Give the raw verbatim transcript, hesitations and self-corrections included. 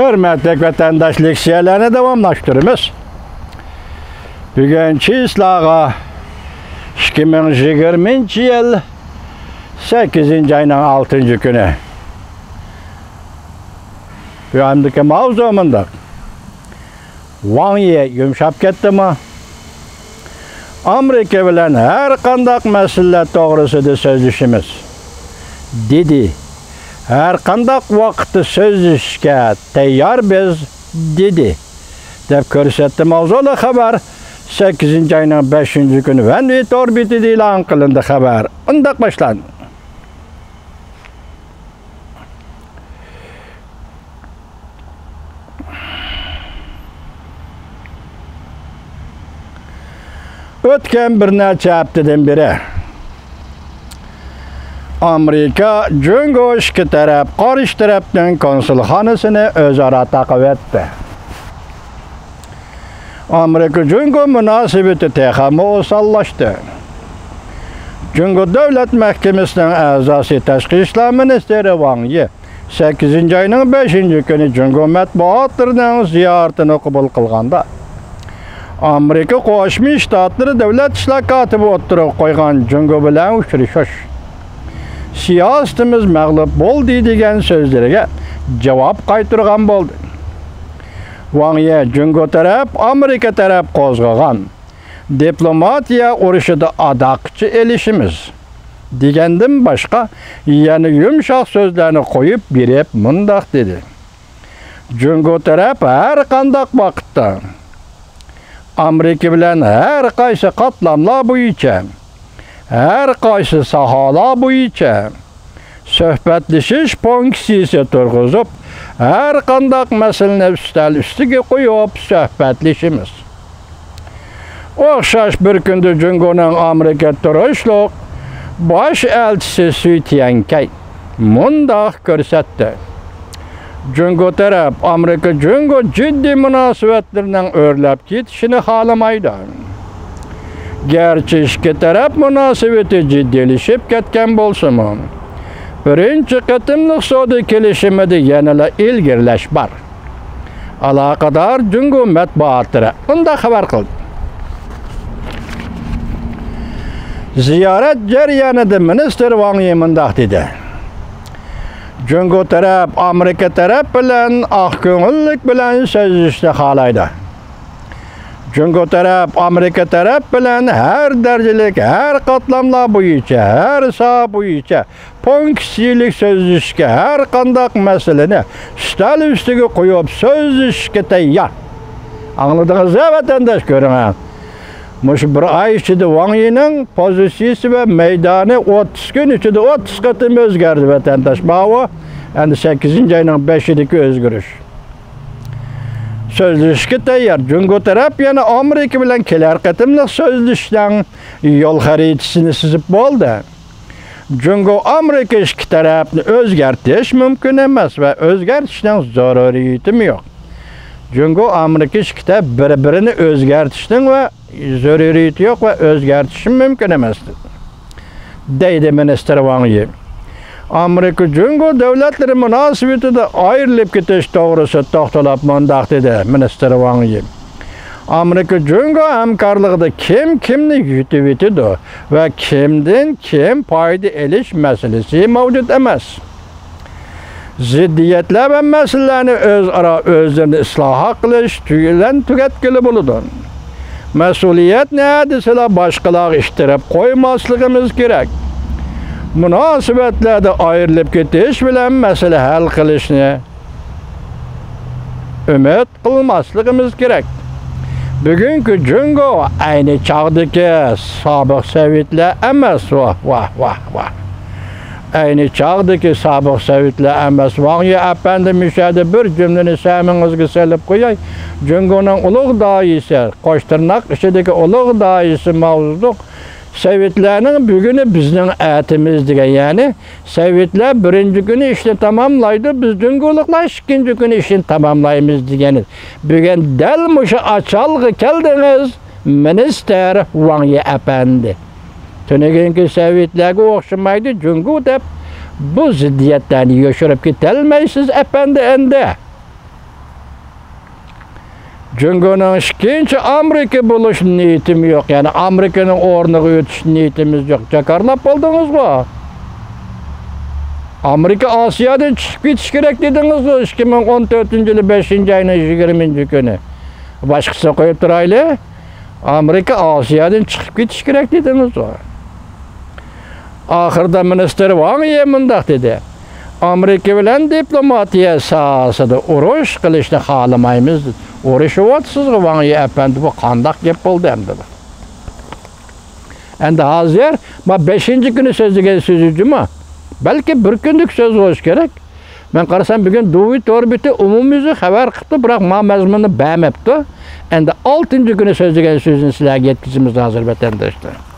ھۆرمەتلىك ۋەتەنداش، لېكسىيەلەرنى داۋاملاشتۇرىمىز. بۈگۈن چىسلاغا ئىككى مىڭ يىگىرمىنچى يىل سەككىزىنچى ئاينىڭ ئالتىنچى كۈنى. بۇ يەردىكى ماۋزۇ مۇنداق. ۋاڭ يى يۇمشاپ كەتتىمۇ؟ ئامېرىكا بىلەن ھەر قانداق مەسىلىلەر توغرىسىدا سۆزلىشىمىز، دېدى. ھەر قانداق ۋاقىتتا سۆزلىشىشكە تەييار بىز، دېدى، دەپ كۆرسەتتى. ماۋزۇلۇق خەۋەر سەككىزىنچى ئاينىڭ بەشىنچى كۈنى ۋەن ۋېي تور بېتىدە ئېلان قىلىندى. خەۋەر ئۇنداق باشلاندى. ئۆتكەن بىر نەچچە ھەپتىدىن بېرى ئامېرىكا، جۇڭگو ئىككى تەرەپ قارشى تەرەپنىڭ كونسۇلخانىسىنى ئۆزئارا تاقىۋەتتى. ئامېرىكا جۇڭگو مۇناسىۋىتى تېخىمۇ ئوساللاشتى. جۇڭگو دۆلەت مەھكىمىسىنىڭ ئەزاسى، تاشقى ئىشلار مىنىستىرى ۋاڭ يى سەككىزىنچى ئاينىڭ بەشىنچى كۈنى جۇڭگو مەتبۇئاتلىرىنىڭ زىيارىتىنى قوبۇل قىلغاندا، ئامېرىكا قوشما شتاتلىرى دۆلەت ئىشلار كاتىپى ئوتتۇرىغا قويغان جۇڭگو بىلەن ئۇچرىشىش، سىياسىتىمىز مەغلۇپ بولدى دېگەن سۆزلىرىگە جاۋاب قايتۇرغان بولدى. ۋاڭ يى جۇڭگو تەرەپ، ئامېرىكا تەرەپ قوزغىغان دىپلوماتىيە ئۇرۇشىدا ئاداققىچە ئېلىشىمىز دېگەندىن باشقا يەنە يۇمشاق سۆزلەرنى قويۇپ بېرىپ مۇنداق دېدى: جۇڭگو تەرەپ ھەر قانداق ۋاقىتتا ئامېرىكا بىلەن ھەر قايسى قاتلاملار بويىچە، ھەر قايسى ساھەلەر بويىچە سۆھبەتلىشىش فۇنكسىيىسى تۇرغۇزۇپ، ھەر قانداق مەسىلىنى ئۈستەل ئۈستىگە قويۇپ سۆھبەتلىشىمىز. ئوخشاش بىر كۈندە جۇڭگونىڭ ئامېرىكا تۇرۇشلۇق باش ئەلچىسى سۈي تيەنكەي مۇنداق كۆرسەتتى: جۇڭگو تەرەپ ئامېرىكا جۇڭگو جىددىي مۇناسىۋەتلىرىنىڭ ئۆرلەپ كېتىشىنى خالىمايدۇ. گەرچە ئىككى تەرەپ مۇناسىۋىتى جىددىيلىشىپ كەتكەن بولسىمۇ، بىرىنچى قېتىملىق سودا كېلىشىمىدە يەنىلا ئىلگىرىلەش بار. ئالاقىدار جۇڭگو مەتبۇئاتلىرى مۇنداق خەۋەر قىلدى. زىيارەت جەريانىدا مىنىستىر ۋاڭ يى مۇنداق دېدى: جۇڭگو تەرەپ ئامېرىكا تەرەپ بىلەن ئاق كۆڭۈللۈك بىلەن سۆزلىشىشنى خالايدۇ. جۇڭگو تەرەپ ئامېرىكا تەرەپ بىلەن ھەر دەرىجىلىك، ھەر قاتلاملار بويىچە، ھەر ساھە بويىچە فۇنكسىيىلىك سۆزلىشىشكە، ھەر قانداق مەسىلىنى ئۈستەل ئۈستىگە قويۇپ سۆزلىشىشكە تەييار. ئاڭلىدىڭىز يا ۋەتەنداش، كۆرۈڭە. مۇشۇ بىر ئاي ئىچىدە ۋاڭ يىنىڭ پوزىتسىيىسى ۋە مەيدانى، ئوتتۇز كۈن ئىچىدە ئوتتۇز قېتىم ئۆزگەردى، ۋەتەنداش. ماۋۇ ئەمدى سەككىزىنچى ئاينىڭ بەشىدىكى ئۆزگىرىش. سۆزلىشىشكە تەييار. جۇڭگو تەرەپ يەنە ئامېرىكا بىلەن كېلەر قېتىملىق سۆزلىشىشنىڭ يول خەرىتىسىنى سىزىپ بولدى. جۇڭگو ئامېرىكا ئىككى تەرەپنى ئۆزگەرتىش مۇمكىن ئەمەس ۋە ئۆزگەرتىشنىڭ زۆرۈرىيىتىمۇ يوق. جۇڭگو ئامېرىكا ئىككى تەرەپ بىر-بىرىنى ئۆزگەرتىشنىڭ ۋە زۆرۈرىيىتى يوق ۋە ئۆزگەرتىشمۇ مۇمكىن ئەمەس، دەيدۇ مىنىستىر ۋاڭ يى. ئامېرىكا جۇڭگو دۆلەتلىرى مۇناسىۋىتىدە ئايرىلىپ كېتىش توغرىسىدا توختىلىپ مۇنداق دېدى مىنىستىر ۋاڭ يى: ئامېرىكا جۇڭگو ھەمكارلىقىدا كىم كىمنى يۇتۇۋېتىدۇ ۋە كىمدىن كىم پايدا ئېلىش مەسىلىسى مەۋجۇت ئەمەس. زىددىيەتلەر ۋە مەسىلىلەرنى ئۆزئارا ئۆزلىرىنى ئىسلاھ قىلىش بىلەن تۈگەتكىلى بولىدۇ. مەسئۇلىيەتنى ھە دېسىلا باشقىلارغا ئىتتىرىپ قويماسلىقىمىز كېرەك. مۇناسىۋەتلەردە ئايرىلىپ كېتىش بىلەن مەسىلە ھەل قىلىشنى ئۈمىد قىلماسلىقىمىز كېرەك. بۈگۈنكى جۇڭگو ئەينى چاغدىكى سابىق سوۋېتلار ئەمەس. ۋاھ، ۋاھ، ۋاھ، ۋاھ. ئەينى چاغدىكى سابىق سوۋېتلار ئەمەس. ۋاڭ يى ئەپەندى، مۇشۇ يەردە بىر جۈملىنى سەمىڭىزگە سېلىپ قوياي. جۇڭگونىڭ ئۇلۇغ داھىيسى، قوش تىرناق ئىچىدىكى ئۇلۇغ داھىيسى ماۋزېدۇڭ سوۋېتلارنىڭ بۈگۈنى بىزنىڭ ئەتىمىز دېگەن، يەنى سوۋېتلار بىرىنچى كۈنى ئىشنى تاماملايدۇ، بىز جۇڭگولۇقلار ئىككىنچى كۈنى ئىشنى تاماملايمىز دېگەن. بۈگۈن دەل مۇشۇ ئاچالغا كەلدىڭىز، مىنىستىر ۋاڭ يى ئەپەندى. تۈنۈگۈنكى سوۋېتلارغا ئوخشىمايدۇ جۇڭگو دەپ، بۇ زىددىيەتلەرنى يوشۇرۇپ كېتەلمەيسىز، ئەپەندى، ئەندى. جۇڭگونىڭ ئىككىنچى ئامېرىكا بولۇش نىيىتىم يوق. يەنى ئامېرىكىنىڭ ئورنىغا ئۆتۈش نىيىتىمىز يوق. جاكارلاپ بولدىڭىزغۇ؟ ئامېرىكا ئاسىيادىن چىقىپ كېتىش كېرەك دېدىڭىزغۇ، ئىككى مىڭ ئون تۆتىنچى يىلى بەشىنچى ئاينىڭ يىگىرمىنچى كۈنى. باشقىسىنى قويۇپ تۇرايلى. ئامېرىكا ئاسىيادىن چىقىپ كېتىش كېرەك دېدىڭىزغۇ. ئاخىرىدا مىنىستىر ۋاڭ يى مۇنداق دېدى: «ئامېرىكا بىلەن دىپلوماتىيە ساھەسىدە ئۇرۇش قىلىشنى خالىمايمىز. ئۇرۇشۇۋاتىسىزغۇ، ۋاڭ يى ئەپەندى، بۇ قانداق گەپ بولدى ئەمدى بۇ؟» ئەمدى ھازىر ما بەشىنچى كۈنى سۆزلىگەن سۆزى جۇما. بەلكى بىر كۈنلۈك سۆز بولۇشى كېرەك. مەن قارىسام، بۈگۈن دۇۋى تور بېتى ئومۇميۈزلۈك خەۋەر قىپتۇ، بىراق ما مەزمۇننى بەرمەپتۇ. ئەمدى ئالتىنچى كۈنى سۆزلىگەن سۆزىنى سىلەرگە يەتكۈزىمىز ھازىر، ۋەتەنداشلار.